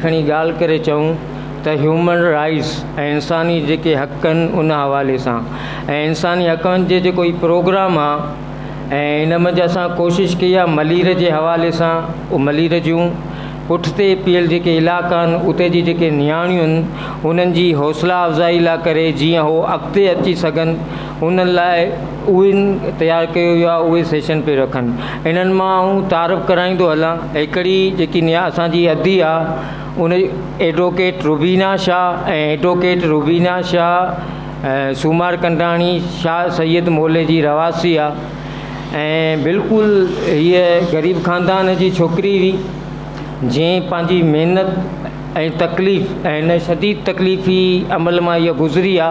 کڻي ڳالهه ڪري چئون ته هيومن رائيٽس ۽ انساني جيڪي حق آهن ان حوالي سان ۽ انساني حقن جي جيڪو هي پروگرام آ ۽ ان منجهه اسان ڪوشش ڪئي آ ملير جي حوالي سان ملير جون پٺتي پيل جيڪي علائقا آهن اتي جي جيڪي نياڻيون آهن انهن جي حوصلا افزائي لاء ڪري جيئن هو اڳتي اچي سگهن انهن لاء اهي تيار ڪيو ويو آهي اهي سيشن پيو رکن انهن مان آئون تعارف ڪرائيندو هلان هڪڙي جيڪي نيا اسانجي ادي آهي ان ايڊووڪيٽ روبينا شاهه ۽ ايڊووڪيٽ روبينا شاهه سومار ڪنڊاڻي شاهه سيد مولي جي رهواسي آهي ۽ بلڪل هيء غريب خاندان جي ڇوڪري هئي جنهن پنهنجي محنت ۽ تڪليف ۽ هن شديد تڪليفي عمل مان هيء گذري آ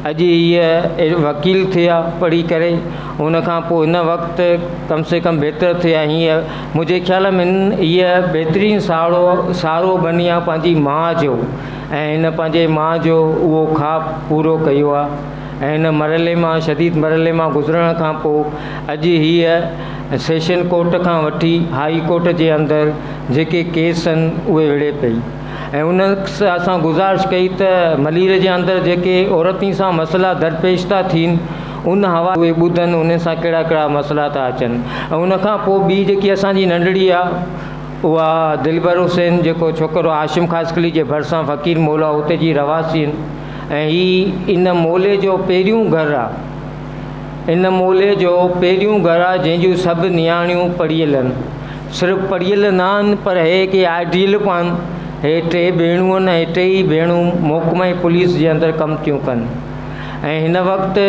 اڄ هيء وڪيل ٿي آ پڙهي ڪري ان کان پوء هن وقت ڪم سي ڪم بهتر ٿي آ هيء منهنجي خيال ۾ هيء بهترين سهارو سهارو بني آ پنهنجي ماء جو ۽ هن پنهنجي ماء جو اهو خواب پورو ڪيو آ ۽ هن مرحلي مان شديد مرحلي مان گذرڻ کان پوء اڄ هيء سيشن ڪورٽ کان وٺي هائي ڪورٽ جي اندر جيڪي ڪيس آهن اهي وڙهي پئي ۽ ان سان اسان گذارش ڪئي ته ملير جي اندر جيڪي عورتن سان مسئلا درپيش ٿا ٿين ان حوالي اهي ٻڌن انهن سان ڪهڙا ڪهڙا مسئلا ٿا اچن ۽ ان کان پوء ٻي جيڪي اسان جي ننڍڙي آهي اها دلبر حسين جيڪو ڇوڪرو هاشم خاصخيلي جي ڀرسان فقير مولا اتي جي رهواسي آهن ۽ هي ان مولي جو پهريون گهر آ ان مولي جو پهريون گهر آ جنهن جون سڀ نياڻيون پڙهيل آهن صرف پڙهيل نه آهن پر هي ڪي آئيڊيل به آهن هي ٽي ڀيڻون آهن ۽ ٽيئي ڀيڻون محڪمه پوليس جي اندر ڪم ٿيون ڪن ۽ هن وقت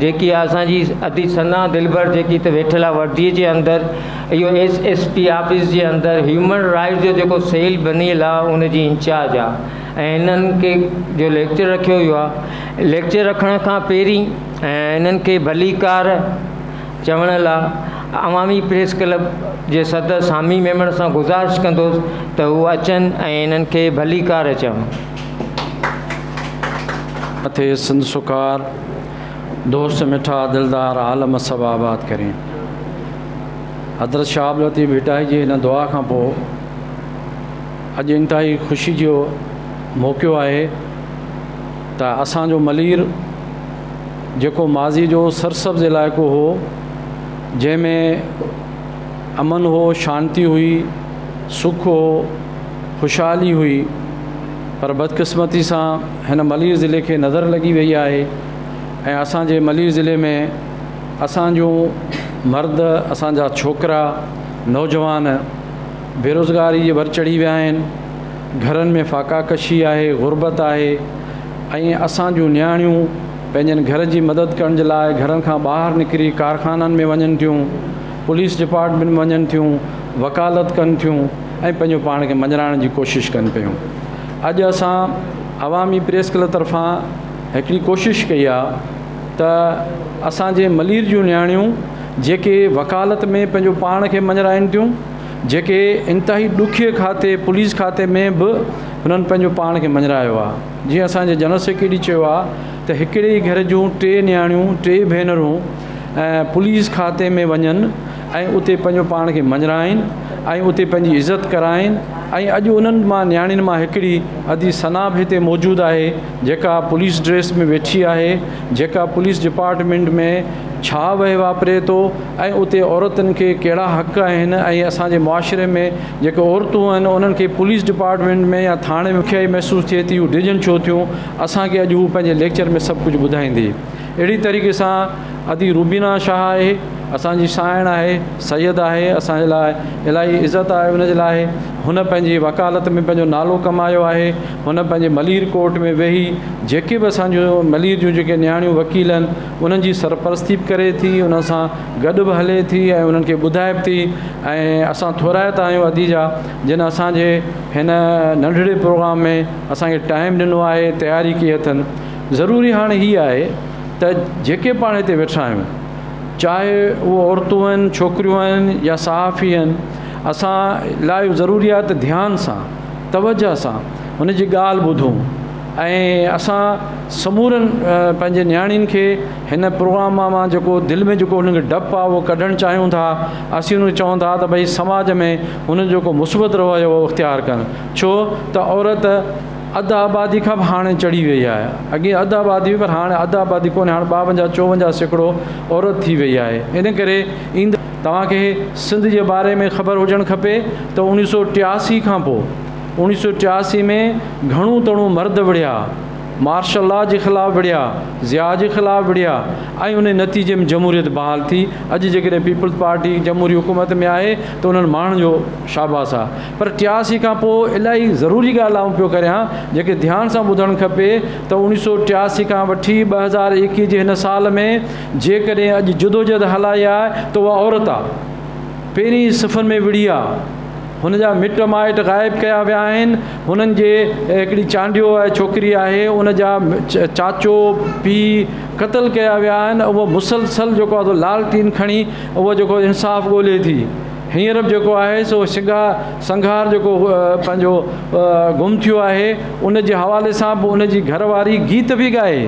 جيڪي اسانجي ادي ثنا دلبر جيڪي هتي ويٺل آهي وردي جي اندر اهو ايس ايس پي آفيس جي اندر هيومن رائٽس جو جيڪو سيل بنيل آهي ان جي انچارج آهي ۽ هنن کي جو ليڪچر رکيو ويو آهي ليڪچر رکڻ کان پهرين ۽ هنن کي ڀليڪار چوڻ لاء عوامي پريس ڪلب جي صدر سامي ميمڻ سان گذارش ڪندس ته هو اچن ۽ هنن کي ڀليڪار چون. مٿي سنڌ سڪار، دوست مٺا دلدار عالم سڀ آباد ڪرين. حضرت شاهه عبداللطيف ڀٽائي جي هن دعا کان پوء اڄ انتهائي خوشي جو موقعو آهي ته اسان جو ملير جيڪو ماضي جو سرسبز علائقو هو جنهن ۾ امن هو شانتي هئي سک هو خوشحالي هئي پر بدقسمتي سان هن ملير ضلعي کي نظر لڳي وئي آهي ۽ اسان جي ملير ضلعي ۾ اسان جون مرد اسان جا ڇوڪرا نوجوان بيروزگاري جي ور چڙهي ويا آهن، گهرن ۾ فاقا ڪشي آهي، غربت آهي ۽ اسان جون نياڻيون پنهنجن گهر جي مدد ڪرڻ جي لاء گهرن کان ٻاهر نڪري ڪارخانن ۾ وڃن ٿيون، پوليس ڊپارٽمينٽ ۾ وڃن ٿيون، وڪالت ڪن ٿيون ۽ پنهنجو پاڻ کي مڃرائڻ جي ڪوشش ڪن پيون. اڄ اسان عوامي پريس ڪلب طرفان هڪڙي ڪوشش ڪئي آهي ته اسان جي ملير جون نياڻيون جيڪي وڪالت ۾ پنهنجو پاڻ کي مڃرائين ٿيون، جيڪي انتهائي ڏکي کاتي پوليس کاتي ۾ به هنن پنهنجو پاڻ کي مڃرايو آهي. جيئن اسان جي جنرل سيڪريٽري چيو آهي ته هڪڙي ئي گهر جون ٽي نياڻيون، ٽي ڀينرون پوليس کاتي ۾ وڃن ۽ اتي پنهنجو پاڻ کي مڃرائين ۽ اتي پنهنجي عزت ڪرائين ۽ اڄ انهن مان نياڻين مان هڪڙي ادي ثنا به هتي موجود آهي جيڪا پوليس ڊريس ۾ ويٺي آهي جيڪا پوليس ڊپارٽمينٽ ۾ ڇا وهي واپري ٿو ۽ اتي عورتن کي ڪهڙا حق آهن ۽ اسان جي معاشري ۾ جيڪي عورتون آهن انهن کي پوليس ڊپارٽمينٽ ۾ يا ٿاڻي ۾ ڏکيائي محسوس ٿئي ٿي هو ڊڄن ڇو ٿيون اسان کي اڄ هو پنهنجي ليڪچر ۾ سڀ ڪجهه ٻڌائيندي اهڙي طريقي سان ادي روبينا شاهه آهي اسان جي سائڻ آهي سيد آهي اسان جي لاء الاهي عزت آهي ان جي لاء هن پنهنجي وڪالت ۾ پنهنجو نالو ڪمايو آهي هن پنهنجي ملير ڪورٽ ۾ ويهي جيڪي به اسان جون ملير جون جيڪي نياڻيون وڪيل آهن انهن جي سرپرستي به ڪري ٿي انهن سان گڏ به هلي ٿي ۽ انهن کي ٻڌائي به ٿي ۽ اسان ٿورائتا آهيون ادي جا جن اسان جي هن ننڍڙي پروگرام ۾ اسان کي ٽائيم ڏنو آهي تياري ڪئي اٿن ضروري هاڻي هي آهي ته جيڪي پاڻ هتي ويٺا آهيون چاهي اهو عورتون آهن ڇوڪريون آهن يا صحافي آهن اسان لاء اهو ضروري آهي ته ڌيان سان توجه سان هن جي ڳالهه ٻڌون. ۽ اسان سمورن پنهنجي نياڻين کي هن پروگرام مان جيڪو دل ۾ جيڪو انهن کي ڊپ آهي اهو ڪڍڻ چاهيون ٿا. اسين انهن کي چئون ٿا ته ڀئي سماج ۾ هنن جو جيڪو مثبت رويو اهو اختيار ڪن، ڇو ته عورت اڌ آبادي کان به هاڻي چڙهي وئي آهي. اڳي اڌ آبادي هئي پر هاڻي اڌ آبادي ڪونهي، هاڻي ٻاونجاهه چوونجاهه سيڪڙو عورت ٿي وئي آهي. ان ڪري ايندڙ توهان کي سنڌ جي باري ۾ خبر هجڻ کپي ته اوڻيهه سو ٽياسي کان پوء اوڻيهه سو ٽياسي ۾ گهڻو تڻو مرد وڙهيا، مارشل لا جي خلاف وڙهيا، ضياء جي خلاف وڙهيا ۽ ان نتيجي ۾ جمهوريت بحال ٿي. اڄ جيڪڏهن پيپلز پارٽي جمهوري حڪومت ۾ آهي ته انهن ماڻهن جو شاباس آهي. پر 83 کان پوء الاهي ضروري ڳالهه آئون پيو ڪريان جيڪي ڌيان سان ٻڌڻ کپي ته اوڻيهه سو 83 کان وٺي 2021 جي هن سال ۾ جيڪڏهن اڄ جدوجهد هلائي آهي ته اها عورت آهي. پهرين صفن ۾ وڙهي آهي. هن جا مٽ مائٽ غائب ڪيا ويا آهن. هنن جي هڪڙي چانڊيو ڇوڪري آهي ان جا چاچو پيء قتل ڪيا ويا آهن. اهو مسلسل جيڪو آهي سو لالٽين کڻي اهو جيڪو انصاف ڳولي ٿي. هينئر به جيڪو آهي سو سنگهار جيڪو پنهنجو گم ٿيو آهي ان جي حوالي سان به ان جي گهر واري گيت به ڳائي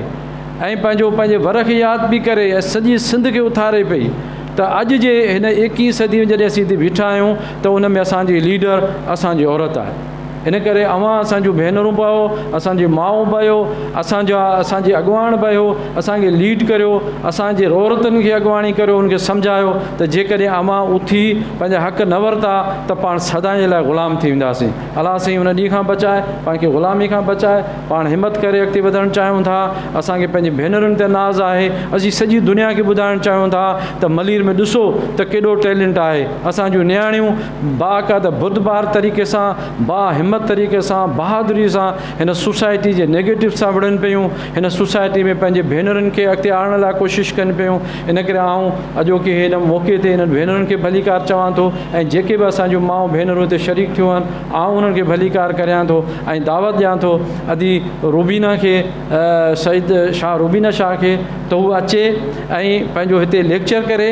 ۽ پنهنجو پنهنجي ور کي ياد به ڪري ۽ سڄي سنڌ کي اٿاري پئي ته اڄ جي هن ايڪيهين صدي ۾ جڏهن اسين هتي بيٺا آهيون ته ان ۾ اسان جي ليڊر اسان جي عورت آهي. ان ڪري اوهان اسان جون ڀينرون به آهيو، اسان جي مائون به آهيو، اسان جا اسان جي اڳواڻ به آهيو، اسان کي ليڊ ڪريو، اسان جي عورتن کي اڳواڻي ڪريو، ان کي سمجهايو ته جيڪڏهن اوهان اٿي پنهنجا حق نه ورتا ته پاڻ سدائين جي لاء غلام ٿي وينداسين. الله سائين ان ڏينهن کان بچائي، پاڻ کي غلامي کان بچائي، پاڻ همت ڪري اڳتي وڌڻ چاهيون ٿا. اسان کي پنهنجي ڀينرن تي ناز آهي. اسين سڄي دنيا کي ٻڌائڻ چاهيون ٿا ته ملير ۾ ڏسو ته ڪيڏو ٽيلنٽ آهي. اسان جون نياڻيون باقاعده بردبار طريقي سان، با همت طريقي سان، بهادري سان هن سوسائٽي جي نيگيٽو سان وڙهن پيون. هن سوسائٽي ۾ پنهنجي ڀينرن کي اڳتي آڻڻ لاء ڪوشش ڪن پيون. ان ڪري آئون اڄوڪي هن موقعي تي انهن ڀينرن کي ڀليڪار چوان ٿو ۽ جيڪي به اسان جون مائون ڀينرون هتي شريڪ ٿيون آهن، آئون انهن کي ڀليڪار ڪريان ٿو ۽ دعوت ڏيان ٿو ادي روبينا کي، سيد شاهه روبينا شاهه کي ته هو اچي ۽ پنهنجو هتي ليڪچر ڪري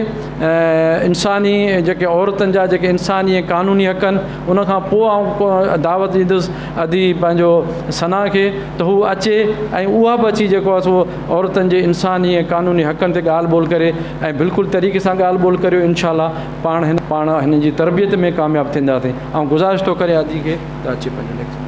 انساني جيڪي عورتن جا جيڪي انساني ۽ قانوني حق آهن. ان کان پوء آئون دعوت ڏيندس ادي پنهنجو ثنا کي ته هو اچي ۽ اها به اچي جيڪو آهي سو عورتن جي انساني ۽ قانوني حقن تي ڳالهه ٻولهه ڪري ۽ بلڪل طريقي سان ڳالهه ٻولهه ڪريو. انشاء الله پاڻ هن پاڻ هنن جي تربيت ۾ ڪامياب ٿينداسين. آئون گذارش ٿو ڪريان ادي کي ته اچي پنهنجو ليڪچر.